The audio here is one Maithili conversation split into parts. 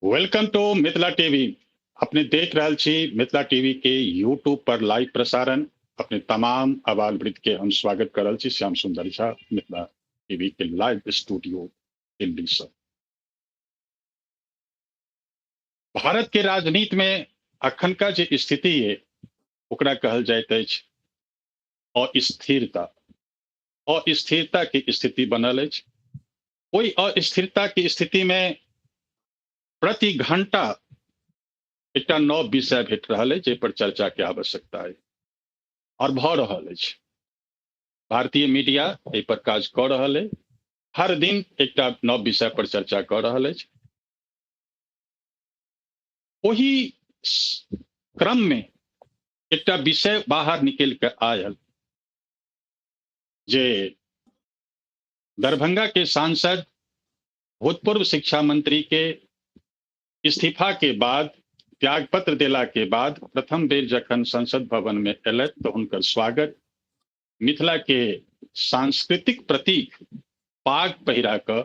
Welcome to Mithila TV. अपने देख रहल छी मिथिला टीवी के यूट्यूब पर लाइव प्रसारण। अपने तमाम आबाल वृद्ध के हम स्वागत कर रहल छी श्याम सुंदर झा मिथिला टीवी के लाइव स्टूडियो दिल्ली से। भारत के राजनीति में अखनका जे स्थिति है ओकरा कहल जाइत अछि अस्थिरता। अस्थिरता के स्थिति बनल अछि। ओहि अस्थिरता के स्थिति में प्रति घंटा एकटा नव विषय भेट रहल अछि जाहि पर चर्चा के आवश्यकता है और भऽ रहल अछि। भारतीय मीडिया एहि पर काज कऽ रहल अछि, हर दिन एकटा नव विषय पर चर्चा कऽ रहल अछि। ओहि क्रम में एकटा विषय बाहर निकलि कऽ आयल जे दरभंगा के सांसद भूतपूर्व शिक्षा मंत्री के इस्तीफा के बाद, त्यागपत्र देला के बाद प्रथम बेर जखन संसद भवन में एलथि तऽ हुनकर स्वागत मिथिला के सांस्कृतिक प्रतीक पाग पहिरा कऽ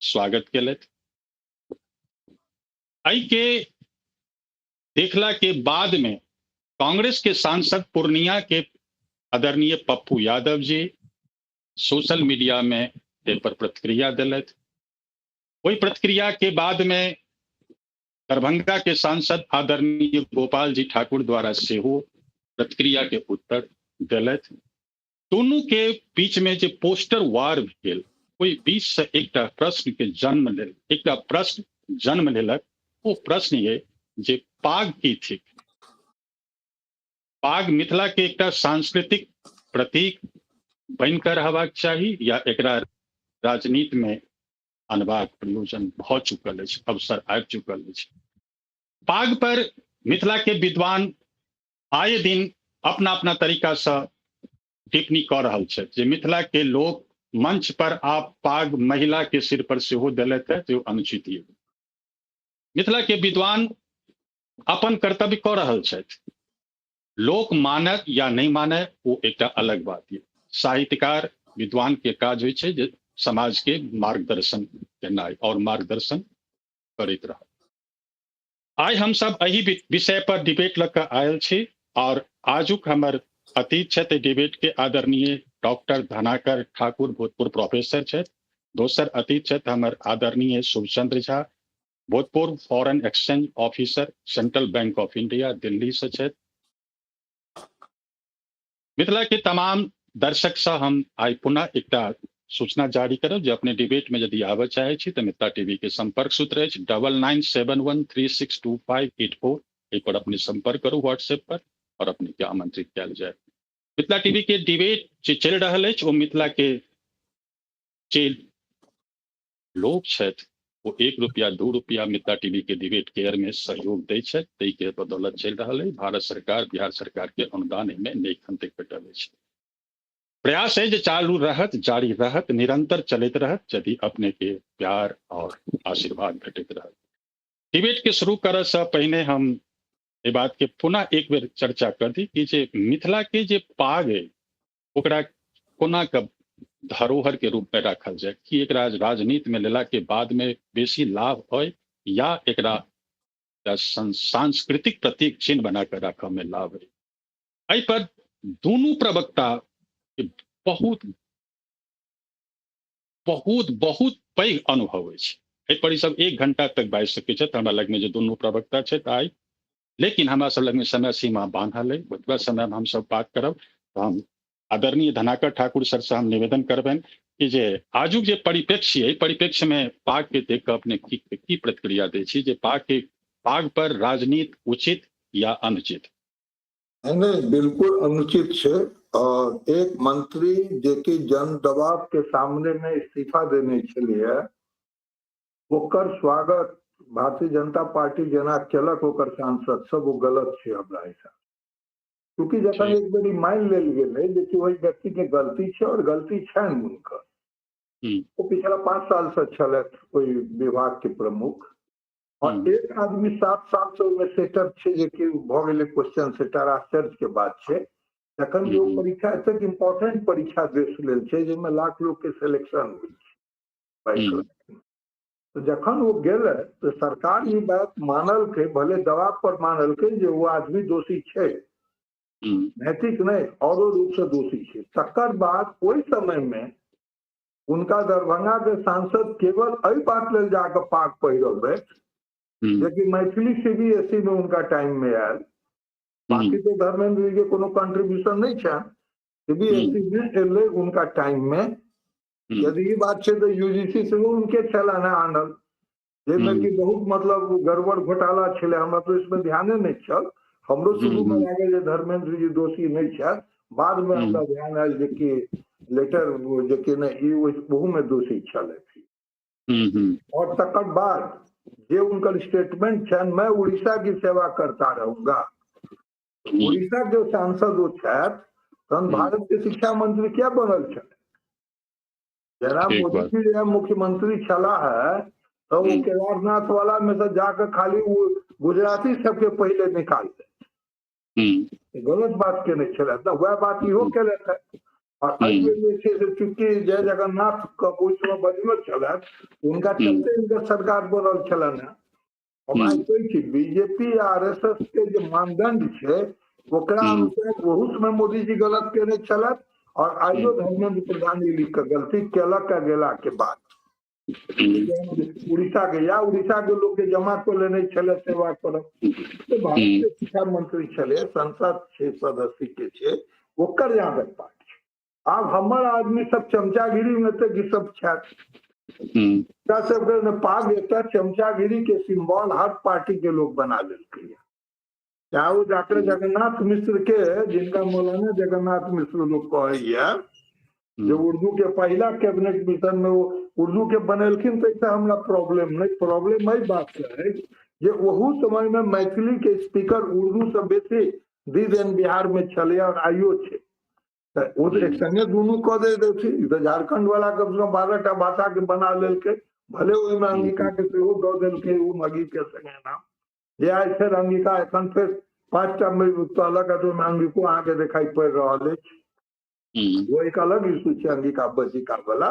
स्वागत केलथि। एहि के देखला के बाद में कांग्रेस के सांसद पूर्णिया के आदरणीय पप्पू यादव जी सोशल मीडिया में एहि पर प्रतिक्रिया देलथि। ओहि प्रतिक्रिया के बाद में दरभंगा के सांसद आदरणीय गोपाल जी ठाकुर द्वारा सेहो प्रतिक्रिया के उत्तर देलथि। दोनों के बीच में जे पोस्टर वार भेल ओहि बीच से एकटा प्रश्न के जन्म लेल एकटा प्रश्न जन्म लेलक। ओ प्रश्न ये जे पाग की थिक। पाग मिथिला के एकटा सांस्कृतिक प्रतीक बनकर रहबाक चाही या एकरा राजनीति में अनबाक प्रयोजन भऽ चुकल अछि, अवसर आबि चुकल अछि। पाग पर मिथिला के विद्वान आए दिन अपना अपना तरीका से टिप्पणी कऽ रहल छथि जे मिथिला के लोक मंच पर आप पाग महिला के सिर पर सेहो देलथि है जो अनुचित ये। मिथिला के विद्वान अपन कर्तव्य कऽ रहल छथि, लोक मानत या नहीं माने वो एकटा अलग बात ये। साहित्यकार विद्वान के काज होइ छै जे समाज के मार्गदर्शन देनाइ और मार्गदर्शन करैत रह। आइ हम सब एहि विषय पर डिबेट लऽ कऽ आयल छी और आजुक हमर अतिथि छथि डिबेट के आदरणीय डॉक्टर धनाकर ठाकुर, भूतपूर्व प्रोफेसर छथि। दोसर अतिथि छथि हमर आदरणीय शुभचंद्र झा, भूतपूर्व foreign exchange officer, central bank of India, Delhi से छथि। मिथिला के तमाम दर्शक से हम आइ पुनः एकटा सूचना जारी करब जे अपने डिबेट में यदि आबय चाहे छी तऽ मिथिला टीवी के संपर्क सूत्र अछि 9971362584। एहि पर अपने संपर्क करू व्हाट्सएप पर और अपने के आमंत्रित कयल जाय। मिथिला टीवी के डिबेट जे चलि रहल अछि ओ मिथिला के जे लोक छथि ओ 1 रुपया 2 रुपया मिथिला टीवी के डिबेट केयर में सहयोग दै छथि, ताहि के बदौलत चलि रहल अछि। भारत सरकार, बिहार सरकार के अनुदान एहिमे नहि एखन तक भेटल अछि। प्रयास है जे चालू रहत, जारी रहत, निरंतर चलैत रहत यदि अपने के प्यार और आशीर्वाद भेटैत रहत। डिबेट के शुरू करऽ से पहिने हम एहि बात के पुनः एक बेर चर्चा कर दी कि जे मिथिला के जे पाग है ओकरा कोना के धरोहर के रूप में राखल जाय, कि एकरा राजनीति में लेला के बाद में बेसी लाभ है या एकरा सांस्कृतिक प्रतीक चिन्ह बना के राखऽ में लाभ है। एहि पर दुनू प्रवक्ता के बहुत बहुत बहुत पैघ अनुभव अछि। एहि पर ई सब 1 घंटा तक बाजि सकै छथि हमरा लगमे जे दुनू प्रवक्ता छथि आइ, लेकिन हमरा सब लगमे समय सीमा बान्हल अइ, ओतबा समय में हमसब बात करब। तऽ हम आदरणीय धनाकर ठाकुर सर से हम निवेदन करबनि कि जे आजुक जे परिप्रेक्ष्य अइ, परिप्रेक्ष्य में पाग के देख कऽ अपने की की प्रतिक्रिया दै छी जे पाग पर राजनीति उचित या अनुचित? नहीं, बिल्कुल अनुचित छै। और एक मंत्री जे कि जन दबाव के सामने में इस्तीफा देने छलिए ओकर स्वागत भारतीय जनता पार्टी जेना केलक ओकर सांसद सब, ओ गलत छै हमरा हिसाब। क्योंकि जखन एक बेरी मानि लेल गेलै जे कि ओहि व्यक्ति के गलती छै और गलती छनि हुनकर, ओ पिछला 5 साल से छलथि ओहि विभाग के प्रमुख, और एक आदमी 7 साल से ओहिमे सेटअप छै जे कि भऽ गेलै क्वेश्चन सेटर। आश्चर्य के बात छै जखन कि ओ परीक्षा एतेक इम्पोर्टेंट परीक्षा देश लेल छै जाहिमे लाख लोग के सिलेक्शन होइ छै 22 लाख। तऽ जखन ओ गेलै तऽ सरकार ई बात मानलकै, भले दबाव पर मानलकै जे ओ आदमी दोषी छै, नैतिक नहि औरो रूप से दोषी छै। तकर बाद ओहि समय मे हुनका दरभंगा के सांसद केवल एहि बात लेल जाकऽ पाग पहिरबै जेकि मैथिली सीबीएसई में उनका टाइम में आयल, बाकी तो धर्मेंद्र जी के कोनो कंट्रीब्यूशन नहीं छनि, सीबीएसई में एलै उनका टाइम में। यदि ई बात छै तऽ यूजीसी सेहो उनके छलनि हेँ आनल, जाहिमे कि बहुत मतलब गड़बड़ घोटाला छलै, हमरा तऽ इसमे ध्याने नहि छल। हमरो शुरू में लागल जे धर्मेंद्र जी दोषी नहि छथि, बाद में हमरा ध्यान आयल जे कि लेटर जे कि नहि ई ओहू में दोषी छलथि। और तकर बाद जे उनकर स्टेटमेंट छनि, मैं उड़ीसा की सेवा करता रहूंगा, उड़ीसा के सांसद ओ छथि, तहन भारत के शिक्षा मंत्री किया बनल छथि? जेना मोदी जी जे मुख्यमंत्री छलाह है तऽ ओ केदारनाथ वाला में से जाके खाली ओ गुजराती सबके पहिले निकाल गलत बात केने छलथि ने, वएह बात इहो केलथि है। और एहि बेर जे छै से चूँकि जय जगन्नाथ के ओहि समय बजलो छलथि, हुनका चलते हुनकर सरकार बनल छलनि हेँ। हमरा कहै छी बीजेपी आर एस एस के जे मानदंड छै ओकरा अनुसार ओहू समय मोदी जी गलत केने छलथि और आइयो धर्मेंद्र प्रधान जी लिख के गलती केलक गेला के बाद उड़ीसा के या उड़ीसा के लोग के जमा कऽ लेने छलै सेवा करब। तऽ भारत के शिक्षा मंत्री छलै, संसद छै सदस्य के छै, ओकर जहाँ तक बात छै। आब हमर आदमी सब चमचागिरी में तऽ ई सब छथि, सबके पाग एकटा चमचागिरी के सिम्बॉल हर पार्टी के लोग बना लेलकै। चाहे ओ डॉक्टर जगन्नाथ मिश्र के, जिनका मौलाना जगन्नाथ मिश्र लोग कहैया, जे उर्दू के पहिला कैबिनेट मिशन में वो उर्दू के बनेलखिन, तऽ एहिसँ हमरा प्रॉब्लम नहि, प्रॉब्लम एहि बात से है जे ओहू समय में मैथिली के स्पीकर उर्दू से बेसी दी बिहार में छलै और आइयो छै। तऽ ओ तऽ एक संगे दुनू कऽ दे देथिन। तऽ झारखंड वाला कम से कम 12 टा भाषा के बना लेलकै, भले ओहिमे अंगिका के सेहो दऽ देलकै ओ मगी के संगे नाम जे आइ फेर अंगिका एखन फेर 5 टा कहलक तऽ ओहिमे अंगिको अहाँके देखाइ पड़ि रहल अछि। ओ एक अलग इशू छै अंगिका बज्जिका वाला,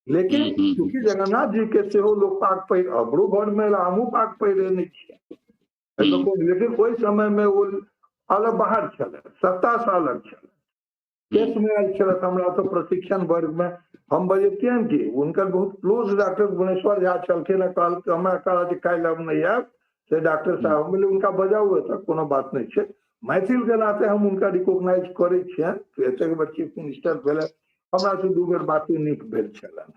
लेकिन चूँकि जगन्नाथ जी के सेहो लोक पाग पहिर, हमरो घर में हमहूँ पाग पहिरे छियै, लेकिन ओहि समय में ओ अलग बाहर छलै, सत्ता से अलग छलै, केस में आयल छलै। हमरा तऽ प्रशिक्षण वर्ग में हम बजैतियनि कि हुनकर बहुत क्लोज डॉक्टर गुणेश्वर झा छलखिन, कहल हमरा कहल जे काल्हि हम नहि आयब से डॉक्टर साहब, हम बोले हुनका बजाउ, एतऽ कोनो बात नहि छै, मैथिल के नाते हम हुनका रिकॉग्नाइज करै छियनि। एतेक बेर चीफ मिनिस्टर भेलै, हमरा से 2 बेर बातो नीक भेल छलनि,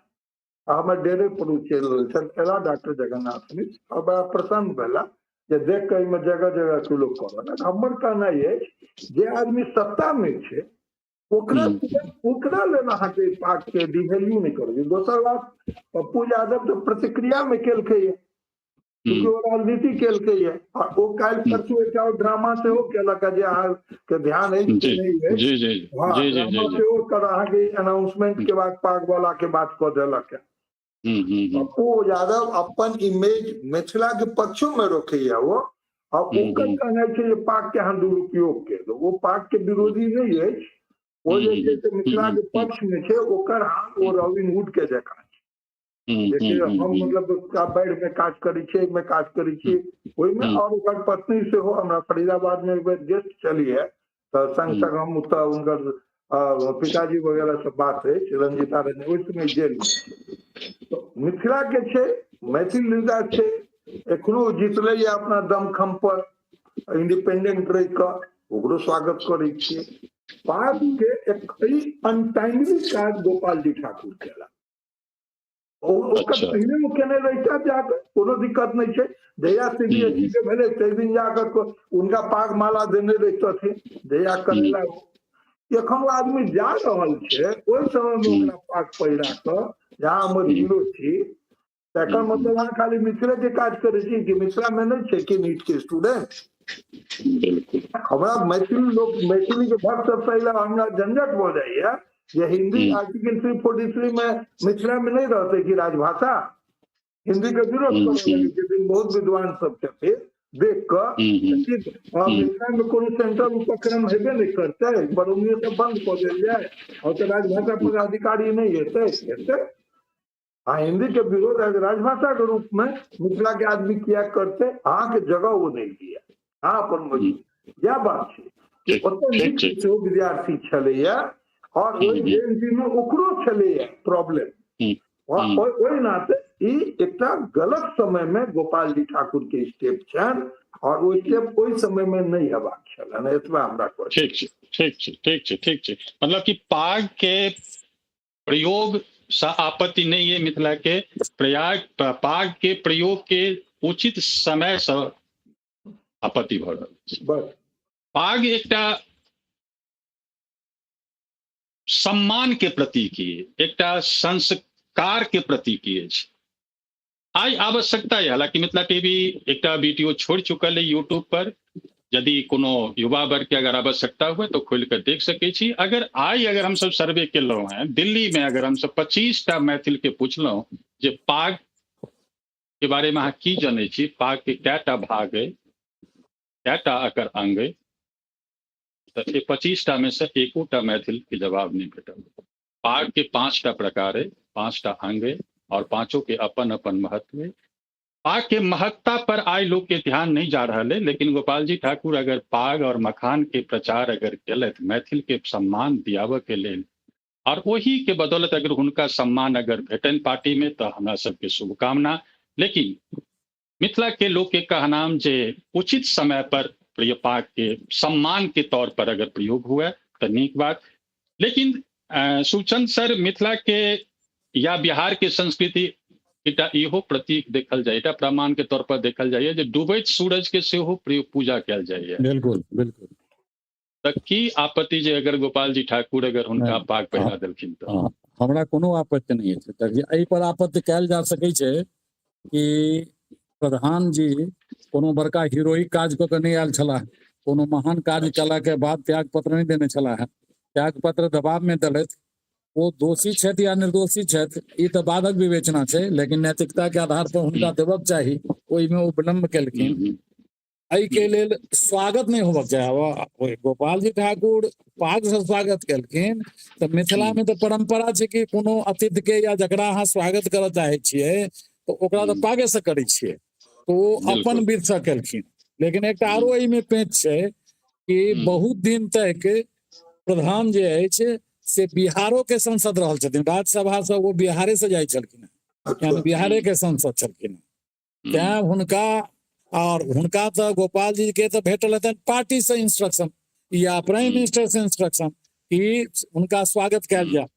आ हमर डेरे पर ओ चलि रहल छल, एला डॉक्टर जगन्नाथ मिश्र और बड़ा प्रसन्न भेला जे देख कऽ एहिमे जगह जगह के लोग करल। हमर कहनाइ अछि जे आदमी सत्ता मे छै ओकरा ओकरा लेल अहाँके पाग के डिवेल्यू नहि करू। दोसर बात, पप्पू यादव तऽ प्रतिक्रिया मे केलकै, चूँकि ओ राजनीति केलकै ये, आ ओ काल्हि परसू एकटा ड्रामा सेहो केलक जे अहाँके ध्यान अछि कि नहि अछि। हँ, ड्रामा सेहो कर अहाँके अनाउंसमेंट के बाद पाग वाला के बात कऽ देलक। पप्पू यादव अपन इमेज मिथिला के पक्षो में रखैया ओ, आ ओकर कहनाइ छै जे पाग के अहाँ दुरुपयोग केलहुँ। ओ पाग के विरोधी नहि अछि, ओ जे छै से मिथिला के पक्ष में छै। ओकर हाल ओ रॉबिन हुड के जकाँ छै, हम मतलब बाढ़ि में काज करै छी, एहिमे काज करै छी, ओहिमे। और ओकर पत्नी सेहो हमरा फरीदाबाद में एक बेर गेस्ट छलियै तऽ संग संग हम ओतऽ हुनकर पिताजी वगैरह सब बात अछि, रंजीता रंजन ओहि समय जेल। मिथिला के छै, मैथिल लीडर छै, एखनो जीतलै या अपना दमखम पर इंडिपेंडेंट रहि कऽ, ओकरो स्वागत करै छियै। पाग के एक अनटाइमली काज गोपाल जी ठाकुर केला, ओकर पहिने ओ केने रहिता जाकऽ कोनो दिक्कत नहि छै। जहिया सीबीएसई के भेलै ताहि दिन जाकऽ हुनका पाग माला देने रहितथिन, जहिया करेला। एखन ओ आदमी जा रहल छै, ओहि समय मे ओकरा पाग पहिरा कऽ जहाँ हमर हीरो छी, तकर मतलब अहाँ खाली मिथिले के काज करै छी कि मिथिला मे नहि छै कि नीट के स्टूडेंट? हमरा मैथिली लोक, मैथिली के भक्त सब पहिले हमरा झंझट भऽ जाइया जे हिंदी आर्टिकल 343 में मिथिला में नहीं रहते कि राजभाषा, हिंदी के विरोध करऽ लगै छथिन बहुत विद्वान सब छथिन देख कऽ। मिथिला में कोनो सेंट्रल उपक्रम हेबे नहि करतै, बरौनियो सब बंद कऽ देल जाय और तऽ राजभाषा पदाधिकारी नहि हेतै हेतै। आ हिंदी के विरोध एज राजभाषा के रूप में मिथिला के आदमी किया करते, अहाँके जगह ओ नहि दिया, अहाँ अपन मर्जी। इएह बात छै। ओतऽ सेहो विद्यार्थी छलैया और ओहि जेएनजी में ओकरो छलैया प्रॉब्लम। ओहि नाते ई एकटा गलत समय में गोपाल जी ठाकुर के स्टेप छनि और ओ स्टेप ओहि समय में नहि हेबाक छलनि, एतबा हमरा कहै। ठीक छै, ठीक छै, ठीक छै, ठीक छै। मतलब कि पाग के प्रयोग सँ आपत्ति नहीं है मिथिला के, प्रयाग पाग के प्रयोग के उचित समय सँ आपत्ति भऽ रहल छै। बस। पाग एकटा सम्मान के प्रतीक ये, एकटा संस्कार के प्रतीक अछि। आइ आवश्यकता है, हालांकि मिथिला टीवी एकटा वीडियो छोड़ चुकल है यूट्यूब पर, यदि कोनो युवा वर्ग के अगर आवश्यकता हुए तो खोल कर देख सकै छी। अगर आइ अगर हम सब सर्वे केलहुँ हैं दिल्ली में, अगर हम सब 25 टा मैथिल के पूछलहुँ जे पाग के बारे में अहाँ की जनै छी, पाग के कएटा भाग है, कएटा एकर अंग है, तऽ 25 टा में से एकोटा मैथिल के जवाब नहीं भेटल। पाग के 5टा प्रकार है, 5टा अंग है और पांचों के अपन अपन महत्व है। पाग के महत्ता पर आइ लोग के ध्यान नहीं जा रहा है, लेकिन गोपाल जी ठाकुर अगर पाग और मखान के प्रचार अगर केलथि मैथिल के सम्मान दियाबऽ के लेल, और वही के बदौलत अगर हुनका सम्मान अगर भेटनि पार्टी में, तो हमरा सबके शुभकामना। लेकिन मिथिला के लोग के कहनाम जे उचित समय पर प्रिय पाग के सम्मान के तौर पर अगर प्रयोग हुए तो नीक बात। लेकिन सुचंद सर, मिथिला के या बिहार के संस्कृति एकटा इहो प्रतीक देखल जाय, एकटा प्रमाण के तौर पर देखल जाइए जे डूबैत सूरज के सेहो पूजा कयल जाइए। बिल्कुल बिल्कुल। तऽ की आपत्ति जे अगर गोपाल जी ठाकुर अगर हुनका पाग पहिरा देलखिन तऽ? हमरा कोनो आपत्ति नहि अछि। एहि पर आपत्ति कयल जा सकै छै कि प्रधान जी कोनो बड़का हीरोइक काज कऽ के नहि आयल छलाह, कोनो महान काज कयला के बाद त्याग पत्र नहि देने छलाह, त्याग पत्र दबाव में देलथि। ओ दोषी छथि या निर्दोषी छथि ई तऽ बादक विवेचना छै, लेकिन नैतिकता के आधार पर हुनका देबक चाही, ओहिमे ओ विलम्ब केलखिन। एहि के लेल स्वागत नहि होबक चाही। गोपाल जी ठाकुर पाग से स्वागत केलखिन तऽ मिथिला में तऽ परंपरा छै कि कोनो अतिथि के या जकरा अहाँ स्वागत करऽ चाहै छियै तऽ ओकरा तऽ पागे से करै छियै, तऽ ओ अपन विध से केलखिन। लेकिन एकटा आरो एहिमे पेंच छै कि बहुत दिन तक प्रधान जे अछि से बिहारो के संसद रहल छथिन, राज्यसभा से ओ बिहारे से जाइ छलखिन, यानी बिहारे के संसद छलखिन, तैं हुनका और हुनका तऽ गोपाल जी के तऽ भेटल हेतनि पार्टी से इंस्ट्रक्शन या प्राइम मिनिस्टर से इंस्ट्रक्शन कि हुनका स्वागत कयल जाय।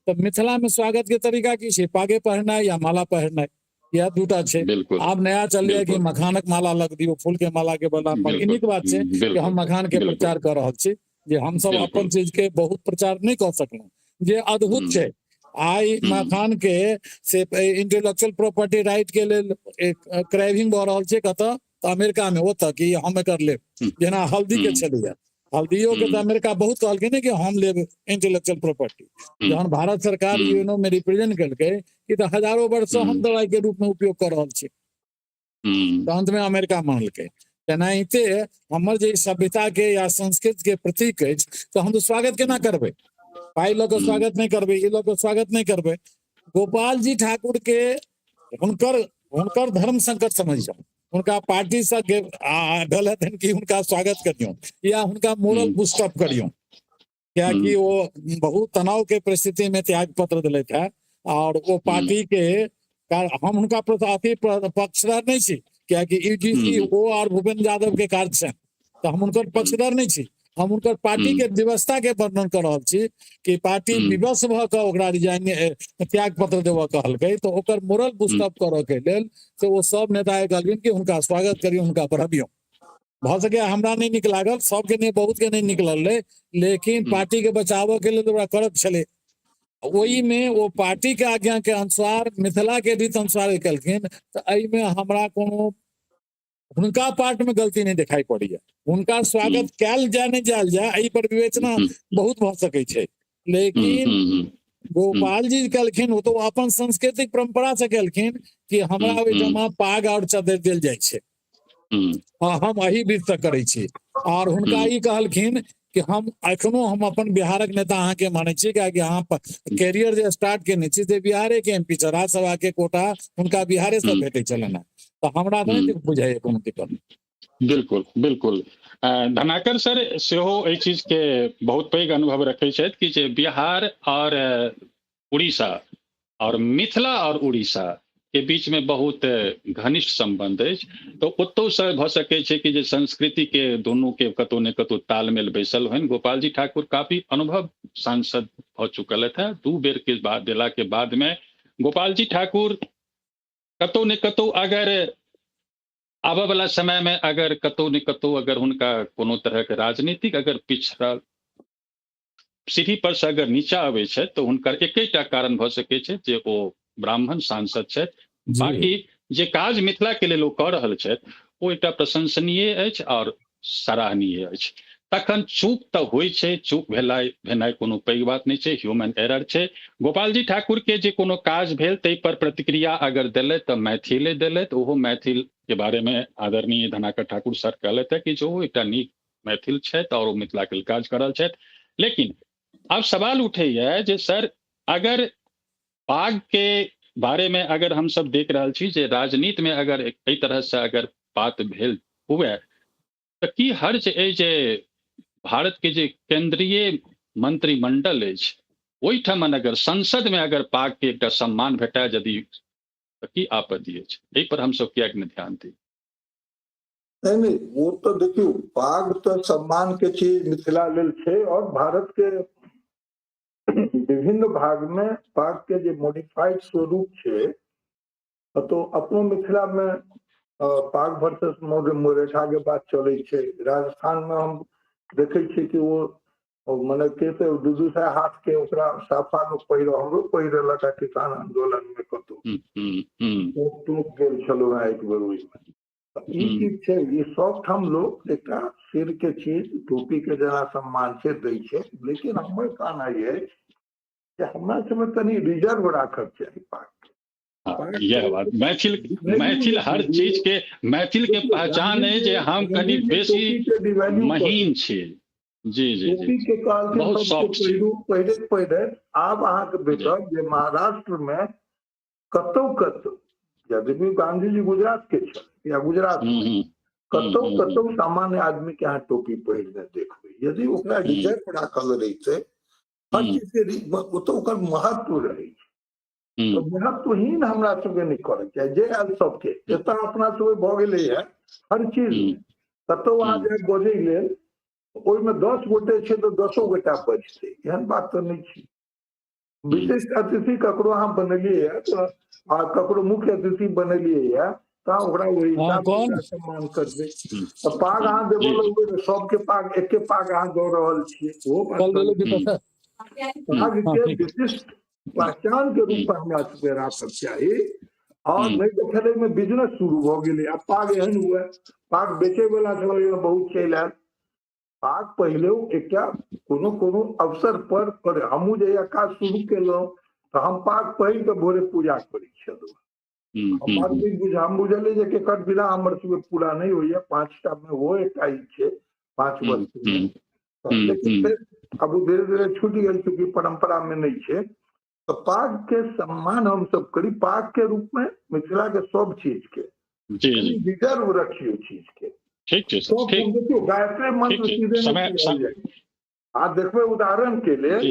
तऽ मिथिला में स्वागत के तरीका की छै? पागे पहिरनाइ या माला पहिरनाइ, इएह दूटा छै। आब नया चललै कि मखानक माला लग दियौ, फूल के माला के बदला। ई नीक बात छै कि हम मखान के प्रचार कऽ रहल छी, जे हमसब अपन चीज के बहुत प्रचार नहि कऽ सकलहुँ, जे अद्भुत छै। आइ मखान के से इंटेलेक्चुअल प्रॉपर्टी राइट के लेल एक क्राइविंग भऽ रहल छै कतऽ? तऽ अमेरिका में, ओतऽ कि हम एकर लेब। जेना हल्दी के छलैया, हल्दियो के तऽ अमेरिका बहुत कहलकै ने कि हम लेब इंटेलेक्चुअल प्रॉपर्टी। जहन भारत सरकार यूएनओ में रिप्रेजेंट केलकै कि तऽ हजारों वर्ष से हम दवाई के रूप में उपयोग कऽ रहल छी, तऽ अंत में अमेरिका मानलकै। तेनाहिते हमर जे सभ्यता के या संस्कृत के प्रतीक अछि, तऽ हम तऽ स्वागत केना करबै? पाइ लऽ कऽ स्वागत नहि करबै, ई लऽ कऽ स्वागत नहि करबै। गोपाल जी ठाकुर के हुनकर हुनकर धर्म संकट समझ जाउ, हुनका पार्टी से भेल हेतनि कि हुनका स्वागत करियौ या हुनका मोरल बुस्टअप करियौ, कियाकि ओ बहुत तनाव के परिस्थिति में त्याग पत्र देलथि है। और ओ पार्टी के हम हुनका प्रति पक्षधर नहीं छी, कियाकि यूजीसी ओ और भूपेन्द्र यादव के कार्य छनि, तऽ हम हुनकर पक्षधर नहीं छी, हम हुनकर पार्टी के व्यवस्था के वर्णन कर रहल छी कि पार्टी विवश भऽ कऽ ओकरा रिजाइन त्याग पत्र देबऽ कहलकै, तऽ ओकर मोरल बुस्टअप करऽ के लेल से ओ सब नेता के कहलखिन कि हुनका स्वागत करियौ, हुनका बढ़बियौ। भऽ सकैए हमरा नहि नीक लागल, सबके नहि, बहुत के नहि नीक लगलै, लेकिन पार्टी के बचाबऽ के लेल ओकरा करक छलै। ओहिमे ओ पार्टी के आज्ञा के अनुसार मिथिला के रीत अनुसार केलखिन, तऽ एहिमे हमरा कोनो हुनका पार्ट में गलती नहीं दिखाई पड़ी है। हुनका स्वागत कयल जाय नहीं जायल जाय एहि पर विवेचना बहुत भऽ सकै छै, लेकिन गोपाल जी कहलखिन ओ तो अपन सांस्कृतिक परंपरा से कहलखिन कि हमरा ओहिठाम पाग और चदर देल जाइ छै, हम एहि विध से करै छी। और हुनका ई कहलखिन कि हम एखनो हम अपन बिहारक नेता अहाँके मानै छी, कियाकि अहाँ कैरियर जे स्टार्ट केने छी से बिहारे के एमपी छै, राज्यसभा के कोटा हुनका बिहारे से भेटै छलनि, तऽ हमरा तऽ नहि बुझाइए कोनो दिक्कत। बिल्कुल बिल्कुल। धनाकर सर सेहो एहि चीज के बहुत पैघ अनुभव रखै छथि कि जे बिहार और उड़ीसा और मिथिला और उड़ीसा के बीच में बहुत घनिष्ठ संबंध अछि, तऽ ओतौ से भऽ सकै छै कि जे संस्कृति के दुनू के कतौ ने कतौ तालमेल बैसल होइन। गोपाल जी ठाकुर काफी अनुभव सांसद भऽ चुकल है, 2 बेर के बाद देला के बाद में गोपाल जी ठाकुर कतौ ने कतौ अगर आबऽ वाला समय में अगर कतौ ने कतौ अगर हुनका कोनो तरह के राजनीतिक अगर पिछड़ल सीढ़ी पर से अगर नीचा आबै छै तऽ हुनकर एकेटा कारण भऽ सकै छै जे ओ ब्राह्मण सांसद छथि। बाकी जे काज मिथिला के लेल ओ कऽ रहल छथि ओ एकटा प्रशंसनीय अछि और सराहनीय अछि। तखन चूक तऽ होइ छै, चूक भेनाइ कोनो पैघ बात नहि छै, ह्यूमन एरर छै। गोपाल जी ठाकुर के जे कोनो काज भेल ताहि पर प्रतिक्रिया अगर देलथि तऽ मैथिले देलथि, ओहो मैथिल के बारे में आदरणीय धनाकर ठाकुर सर कहलथि कि जो एकटा नीक मैथिल छथि और ओ मिथिला के काज कर रहल छथि। लेकिन आब सवाल उठैया जे सर अगर पाग के बारे में अगर हम सब देख रहल छी जे राजनीति में अगर एहि तरह से अगर बात भेल हुए तऽ की हर्ज अछि जे भारत के जे केंद्रीय मंत्रिमंडल अछि ओहिठाम अगर संसद में अगर पाग के एकटा सम्मान भेटाए यदि, तऽ की आपत्ति अछि? एहि पर हमसब किएक नहि ध्यान दी? नहीं नहीं, वो तो देखियौ पाग तऽ सम्मान के चीज मिथिला लेल छै और भारत के विभिन्न भाग में पाग के जे मॉडिफाइड स्वरूप छै, तो अपनो मिथिला में पाग वर्सेस मुरेठा के बात चलै छै। राजस्थान में हम देखै छियै कि ओ मने के से दू सए हाथ के ओकरा साफा लोक पहिर, हमरो पहिरेलक किसान आंदोलन में कतौ टोक गेल छलहुँ हेँ एक बेर ओहिमे। ई चीज छै, ई सब ठाम लोक एकटा सिर के चीज टोपी के जेना सम्मान से दै छै। लेकिन हमर कहनाइ अछि जे हमरा सबके कनि रिजर्व राखक चाही पाग। यह बात मैथिल मैथिल हर चीज के मैथिल के पहचान है जे हम कनि बेसी महीन छी। जी जी टोपी के बहुत सॉफ्ट छी। पहिरैत पहिरैत आब अहाँके भेटत जे महाराष्ट्र में कतौ कतौ, यद्यपि गांधी जी गुजरात के छल या गुजरात कतौ कतौ सामान्य आदमी के अहाँ टोपी पहिरने देखबै। यदि ओकरा रिजर्व राखल रहितै हर चीज के ओतऽ ओकर महत्व रहै छै। तऽ महत्वहीन हमरा सबके नहि करऽ चाही जे आयल सबके। एतऽ अपना सबके भऽ गेलैया हर चीज कतौ अहाँ जे बजै लेल ओहिमे 10 गोटे छै तऽ 10 गोटा बजतै, एहन बात तऽ नहि छै। विशिष्ट अतिथि ककरो अहाँ बनेलियै तऽ आ ककरो मुख्य अतिथि बनेलियै तऽ ओकरा ओहि हिसाब से सम्मान करबै। तऽ पाग अहाँ देबऽ लगबै तऽ सबके पाग एके पाग अहाँ दऽ रहल छियै, ओहो बात पाग के विशिष्ट पहचान के रूप में हमरा सबके राखक चाही। और नहि तऽ फेर एहिमे बिजनेस शुरू भऽ गेलै। आब पाग एहन हुए पाग बेचै वला सब एहिमे बहुत चलि आयल। पाग पहिले एकटा कोनो कोनो अवसर पर करे, हमहूँ जहिया काज शुरू केलहुँ तऽ हम पाग पहिर कऽ भोरे पूजा करै छलहुँ। हम बुझलियै जे केकर बिना हमर सबके पूरा नहि होइया, 5टा मे ओहो एकटा ई छै 5 वर्ष। लेकिन फेर आब धीरे धीरे छूटि गेल चूँकि परम्परा मे नहि छै। तऽ पाग के सम्मान हमसब करी, पाग के रूप में मिथिला के सब चीज के रिजर्व रखियौ चीज के। ठीक छै सर, ठीक। देखियौ गायत्री मंत्र सीधे आ देखबै उदाहरण के लेल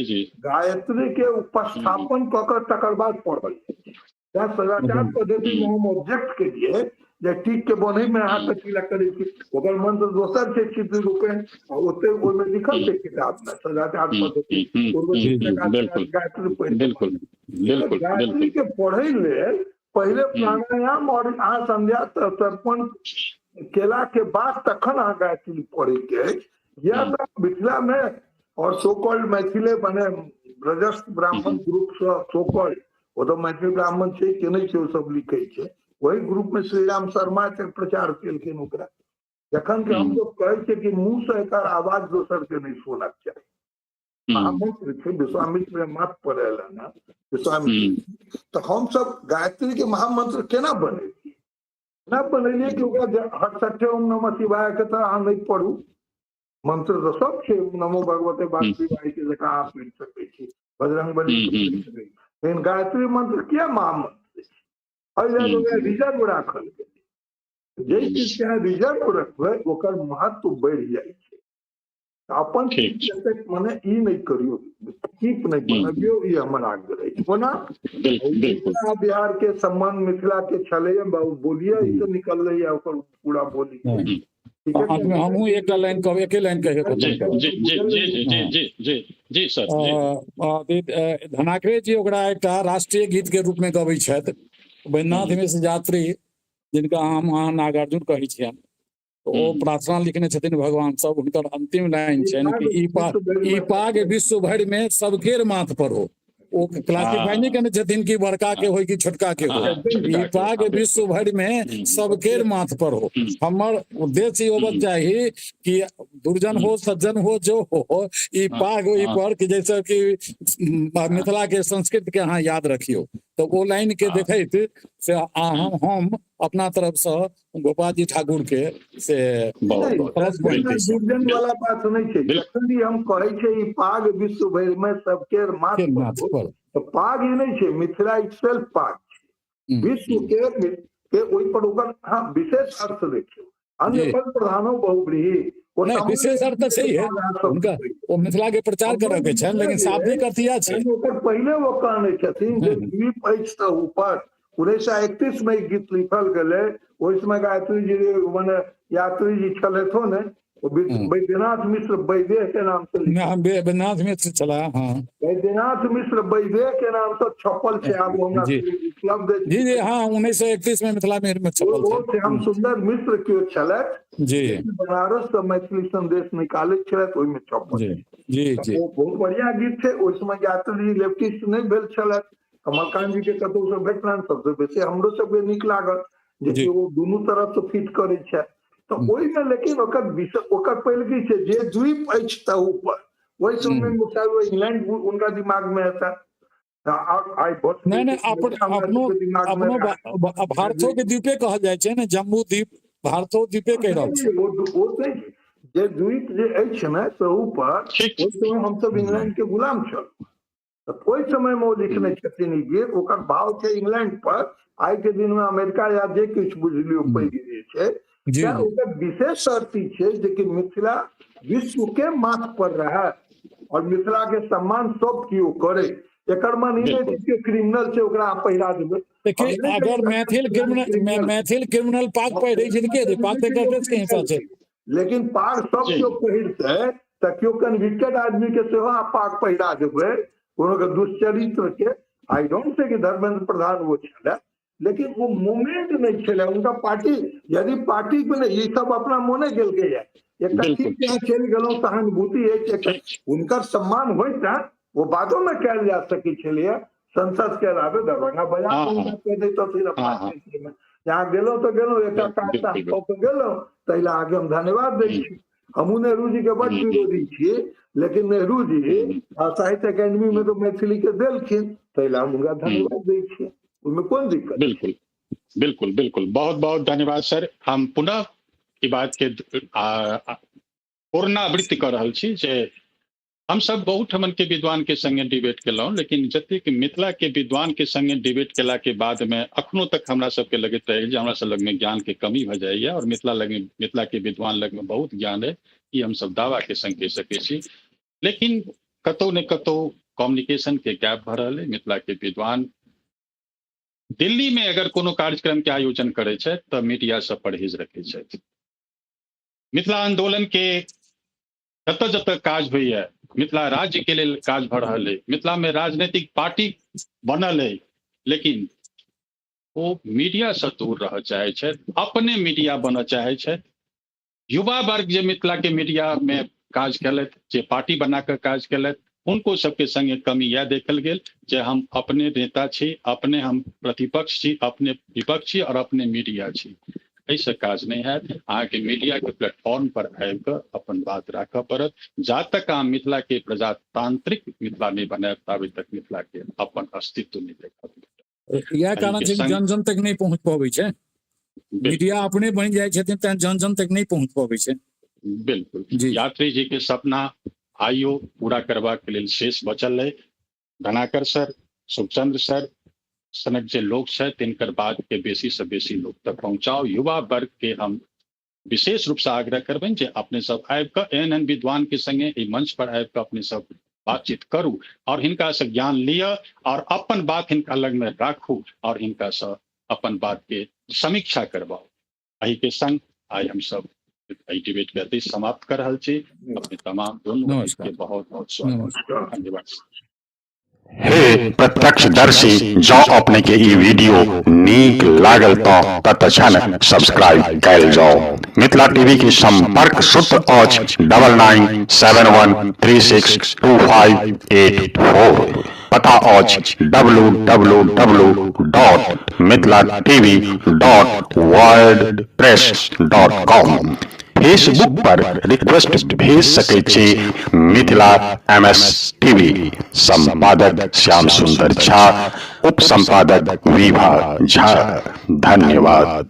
गायत्री के उपस्थापन कऽ कऽ तकर बाद पढ़ल जाइ। सदाचार पद्धति में हम ऑब्जेक्ट केलिए जे टीक के बन्है में अहाँ कथी लए करै छी, ओकर मंत्र दोसर छै चित्र रूपेण आ ओते ओहिमे लिखल छै किताब में सदाचार पद्धति गायत्री पढ़ि। गायत्री के पढ़ै लेल पहिले प्राणायाम और अहाँ संध्या तर्पण केला के बाद तखन अहाँ गायत्री पढ़ै के अछि। यह तऽ मिथिला में और सो कॉल्ड मैथिले माने ब्रजस्थ ब्राह्मण ग्रुप से सो कॉल्ड, ओ तऽ मैथिल ब्राह्मण छै कि नहि छै ओ सब लिखै छै, वही ग्रुप में श्रीराम शर्मा के प्रचार केलखिन ओकरा। जखन कि हमसब कहै छियै कि मुँह से एकर आवाज दोसर के नहि सुनक चाही। महामंत्र छै विश्वामित्र माथ पर एलनि हँ विश्वामित्र, तऽ हमसब गायत्री के महामंत्र केना बनेलियै? केना बनेलियै कि ओकरा हर सठे ओम नमः शिवाय के तऽ अहाँ नहि पढ़ू, मंत्र तऽ सब छै, नमो भगवते वासुदेवाय के जकाँ अहाँ पढ़ि सकै छी, बजरंग बली के पढ़ि सकै छी, लेकिन गायत्री मंत्र किया महामंत्र छै? एहि लए ओकरा रिजर्व राखल गेलै। जाहि चीज के अहाँ रिजर्व रखबै ओकर महत्व बढ़ि जाइ छै। अपन चीज मने ई नहि करियौ, चीप नहि बनबियौ, ई हमर आग्रह अछि। ओना मिथिला बिहार के सम्बन्ध मिथिला के छलैए, बोलिए ई निकललै ओकर पूरा बोली। हमहूँ एकटा लाइन कहब, एके लाइन कहिके खत्म करब। जी जी जी जी जी जी जी सर। धनाकरे जी ओकरा एकटा राष्ट्रीय गीत के रूप में गबै छथि। वैद्यनाथ मिश्र यात्री, जिनका हम अहाँ नागार्जुन कहै छियनि, ओ प्रार्थना लिखने छथिन भगवान सब, हुनकर अंतिम लाइन छनि कि ई पाग विश्व भरि में सबकेर माथ पर हो। ओ क्लासिफाई नहि केने छथिन कि बड़का के हो कि छोटका के हो। ई पाग विश्व भरि में सबकेर माथ पर हो। हमर उद्देश्य ई होबक चाही कि दुर्जन हो सज्जन हो जो हो, ई पाग ओहि पर कि जैसे कि मिथिला के संस्कृत के अहाँ याद रखियौ। तऽ ओ लाइन के देखैत से अहाँ हम अपना तरफ से गोपाल जी ठाकुर के से प्लस पॉइंट दुर्जन वाला बात नहि छै। जखन भी हम कहै छै ई पाग विश्व भरि मे सबके माथ पर, तऽ पाग ई नहि छै, मिथिला इटसेल्फ पाग छै। विश्व के ओहि पर ओकर हँ विशेष अर्थ देखियौ, अन्य पर प्रधानो बहुव्रीहि, नहि विशेष अर्थ तऽ छै है हुनका, ओ मिथिला के प्रचार करऽ के छनि, लेकिन शाब्दिक अर्थ इएह छै। ओकर पहिले ओ कहने छथिन जे द्वीप अछि तऽ ऊपर 1931 में गीत लिखल गेलै। ओहि समय गायत्री जी मने यात्री जी छलथि ने, वैद्यनाथ मिश्र वैदेह के नाम से, वैद्यनाथ मिश्र छला, हाँ वैद्यनाथ मिश्र वैदेह के नाम से छपल छै। आब हमरा उपलब्ध जी जी हाँ 1931 में मिथिला में छपल छै। श्याम सुंदर मिश्र केओ छलथि जी, बनारस से मैथिली संदेश निकालैत छलथि, ओहिमे छपल जी जी जी बहुत बढ़िया गीत छै। ओहि समय यात्री जी लेफ्टिस्ट नहि भेल छलथि, कमलकांत जी के कतहु से भेटलनि, सबसे बेसी हमरो सबके नीक लागल जे ओ दुनू तरफ से फिट करै छै। तऽ ओहिमे लेकिन ओकर विषय ओकर पहिल की छै जे द्वीप अछि तऽ ऊपर, ओहि समय मे इंग्लैंड उनका दिमाग में हेता। नहि नहि अपनो अपनो भारतो के द्वीपे कहल जाइ छै ने, जम्बू द्वीप भारतो द्वीपे कहि रहल छै। ओ जे द्वीप जे अछि ने तहू पर, ओहि समय हमसब इंग्लैंड के गुलाम छल, तऽ ओहि समय मे ओ लिखने छथिन ई गीत, ओकर भाव छै इंग्लैंड पर। आइ के दिन मे अमेरिका या जे किछु बुझि लियौ पैघ जे छै, ओकर विशेष अर्थ ई छै जे कि मिथिला विश्व के माथ पर रहै और मिथिला के सम्मान सब केओ करे। एकर मन ई नहि छै क्रिमिनल छै ओकरा अहाँ पहिरा देबै। देखिए, अगर मैथिल क्रिमिनल, मैथिल क्रिमिनल पाग पहिरै छै के पाग तऽ एकर के हिस्सा छै, लेकिन पाग सब केओ पहिरतै तऽ केओ कन्विक्टेड आदमी के सेहो अहाँ पाग पहिरा देबै, कोनो के दुष्चरित्र के। I don't से कि धर्मेंद्र प्रधान वो छलै, लेकिन वो मोमेंट नहीं छलै उनका पार्टी। यदि पार्टी में ई सब अपना मोने गेलकै या एकटा ठीक अहाँ चलि गेलहुँ, सहानुभूति अछि, हुनकर सम्मान होइत वो बादो में कयल जा सकै छलैया। संसद के अलावे दरभंगा बाजार कह दैतथिन अपना क्षेत्र में, जहाँ गेलहुँ तऽ गेलहुँ, एकटा काज ताज कऽ के गेलहुँ, ताहि लए अहाँके हम धन्यवाद दै छी। हमहूँ नेहरू जी के बड विरोधी छी, लेकिन नेहरू जी साहित्य अकेडमी में तो मैथिली के देलखिन, ताहि लए हम हुनका धन्यवाद दै छियै, ओहिमे कोन दिक्कत? बिल्कुल बिल्कुल बिल्कुल, बहुत बहुत धन्यवाद सर। हम पुनः ई बात के पुनरावृत्ति कऽ रहल छी जे हम सब बहुत ठमन के विद्वान के संगे डिबेट केलहुँ, लेकिन जतेक मिथिला के विद्वान के संगे डिबेट केला के बाद में अखनो तक हमरा सबके लगैत रहै जे हमरा सब लग में ज्ञान के कमी भऽ जाइए और मिथिला लग में, मिथिला के विद्वान लग में बहुत ज्ञान है, ई हम सब दावा के संग कहि सकै छी। लेकिन कतौ ने कतौ कम्युनिकेशन के गैप भऽ रहल है। मिथिला के विद्वान दिल्ली में अगर कोनो कार्यक्रम के आयोजन करै छथि तऽ मीडिया से परहेज रखै छथि। मिथिला आंदोलन के जतऽ जतऽ काज होइए, मिथिला राज्य के लेल काज भऽ रहल अइ, मिथिला में राजनीतिक पार्टी बनल अइ, लेकिन ओ मीडिया से दूर रहऽ चाहै छथि, अपने मीडिया बनऽ चाहै छथि। युवा वर्ग जे मिथिला के मीडिया में काज केलथि, जे पार्टी बना कऽ काज केलथि, हुनको सबके संगे कमी इएह देखल गेल जे हम अपने नेता छी, अपने हम प्रतिपक्ष छी, अपने विपक्ष छी और अपने मीडिया छी। एहिसँ काज नहि हैत। अहाँके मीडिया के प्लेटफॉर्म पर आबि कऽ अपन बात राखऽ पड़त। जा तक अहाँ मिथिला के प्रजातांत्रिक मिथिला नहि बनायब ताबे तक मिथिला के अपन अस्तित्व नहि देखत। इएह कारण छै जन जन तक नहि पहुँच पबै छै, मीडिया अपने बनि जाइ छथिन तैं जन जन तक नहि पहुँच पबै छै। बिल्कुल। जी। यात्री जी के सपना आइयो पूरा करबाक लेल शेष बचल अइ। धनाकर सर, सुखचंद्र सर सनक जे लोक छथि तिनकर बात के बेसी से बेसी लोक तक पहुंचाउ। युवा वर्ग के हम विशेष रूप से आग्रह करबनि जे अपने सब आबि कऽ एहन एहन विद्वान के संगे एहि मंच पर आबि कऽ अपने सब बातचीत करू और हिनका से ज्ञान लिअ और अपन बात हिनका लग में राखू और हिनका से अपन बात के समीक्षा करवाउ। एहि के संग आइ हम सब एहि डिबेट के अति समाप्त कर रहल छी। अपने तमाम दुनू नमस्कार। के बहुत बहुत स्वागत। नमस्कार। धन्यवाद। हे प्रत्यक्षदर्शी, जँ अपने के ई वीडियो नीक लागल तऽ तत्क्षण सब्सक्राइब कयल जाउ। मिथिला टीवी के संपर्क सूत्र अछि 9971362584। पता अछि W W W dot Mithila TV dot wordpress dot com. Facebook पर रिक्वेस्ट भेज सकैत छी मिथिला एम एस टीवी। संपादक श्याम सुंदर झा, उप संपादक विभा झा। धन्यवाद।